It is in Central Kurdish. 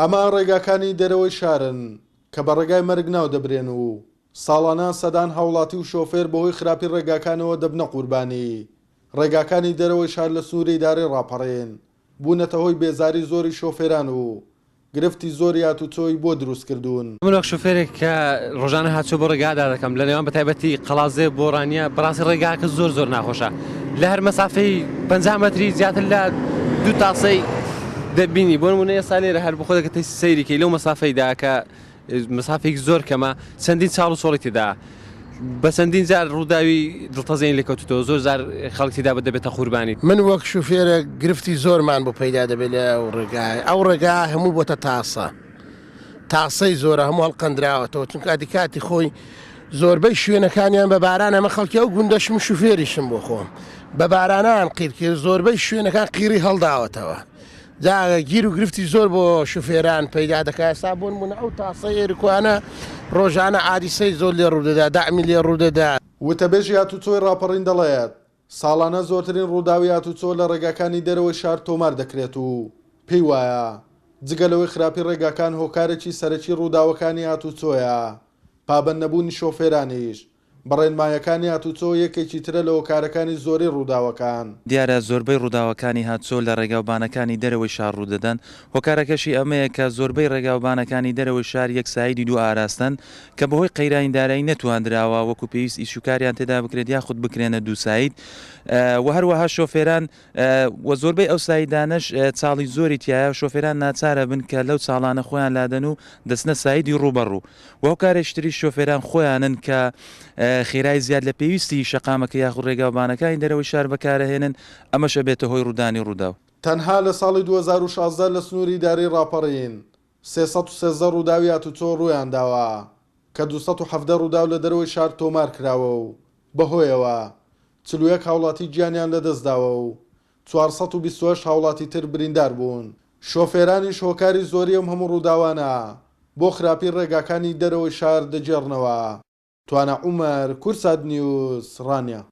ئەمە ڕێگاکانی دەرەوەی شارن کە بە ڕێگای مەرگ ناودەبرێن و ساڵانە سەدان هاوڵاتی و شۆفێر بەهۆی خراپی ڕێگاکانەوە دەبنە قوربانی. ڕێگاکانی دەرەوەی شار لە سنووری ئیدارەی ڕاپەڕین بوونەتە هۆی بێزاری زۆری شۆفێران و گرفتی زۆری هاتوچۆی بۆ دروست کردوون. من وەک شوفێرێک کە ڕۆژانە هاتوچۆ بۆ ڕێگادا دەکەم لە نێوان بەتایبەتی قەڵادزێ بۆ ڕانیە بەڕاستی ڕێگاکە زۆر زۆر ناخۆشە لە هەر مەسافەی 50 مەتری زیاتر لە دوو تاسەی دەبینی بۆ نمونە ئێستا لێرە هەر بخۆ دەکەی سەیریکەی لەو مەسافەیدا کە مەسافەیەکی زۆر کەمە چەندین چاڵ و چۆڵی تێدا بە چەندین جار ڕووداوی دڵتەزێنی لێکەوتوتەوە زۆر جار خەڵک تێدا دەبێتە قوربانی. من وەک شوفێرێک گرفتی زۆرمان بۆ پەیدا دەبێت لە ئەو ڕێگایە ئەو ڕێگا هەموو بۆتە تاسە تاسەی زۆرە هەموو هەڵقەندراوەتەوە چونکە ئەدی کاتی خۆی زۆربەی شوێنەکانیان بە باران ئەمە خەڵکی ئەو گوندەشم شوفێریشم بۆ خۆم بە بارانان قیر کرد زۆربەی شوێنەکان قیری هەڵداوەتەوە جا گیر و گرفتی زۆر بۆ شوفێران پەیدا دەکات ئێستا بۆ نمونە ئەو تاسەی ئێرکوانە ڕۆژانە عادیسەی زۆر لێ ڕوودەدا دەعمی لێ ڕوودەدا. وتەبێژی هاتوچۆی ڕاپەڕین دەڵێت، ساڵانە زۆرترین ڕووداوی هاتوچۆ لە ڕێگاکانی دەرەوەی شار تۆمار دەکرێت و پێی وایە، جگە لەوەی خراپی ڕێگاکان هۆکارێکی سەرەکی ڕووداوەکانی هاتوچۆیە، پابەندنەبوونی شۆفێرانیش بە ڕێنمایەکانی هاتوچۆ یەکێکی ترە لە هۆکارەکانی زۆری ڕووداوەکان. دیارە زۆربەی ڕووداوەکانی هاتوچۆ لە ڕێگاوبانەکانی دەرەوەی شار ڕوودەدەن، هۆکارەکەشی ئەمەیە کە زۆربەی ڕێگاوبانەکانی دەرەوەی شار یەک سایدی دوو ئاراستەن کە بەهۆی قەیرانی دارایی نەتواندراوە وەکو پێویست ئیشوکاریان تێدا بکرێت یاخود بکرێنە دوو ساید و هەروەها شۆفێران و زۆربەی ئەو سایدانەش چاڵی زۆری تیایە شۆفێران ناچارە بن کە لەو چاڵانە خۆیان لادەن و دەچنە سایدی ڕووبەڕوو و هۆکارێکی تریش شۆفێران خۆیانن کە خێرای زیاد لە پێویستی شەقامەکە یاخود ڕێگاوبانەکانی دەرەوەی شار بەکارەهێنن ئەمەش ئەبێتە هۆی ڕوودانی ڕووداو. تەنها لە ساڵی 2016 لە سنووری ئیدارەی ڕاپەڕین 313 ڕووداوی هاتوچۆ ڕوویانداوە کە 217 ڕووداو لە دەرەوەی شار تۆمارکراوە و بەهۆیەوە 41 هاوڵاتی گیانیان لەدەستداوە و 428 هاوڵاتی تر بریندار بوون. شۆفێرانیش هۆکاری زۆری ئەم هەموو ڕووداوانە بۆ خراپی ڕێگاکانی دەرەوەی شار دەگێڕنەوە. توانا عومەر، کوردسات نیوز، ڕانیە.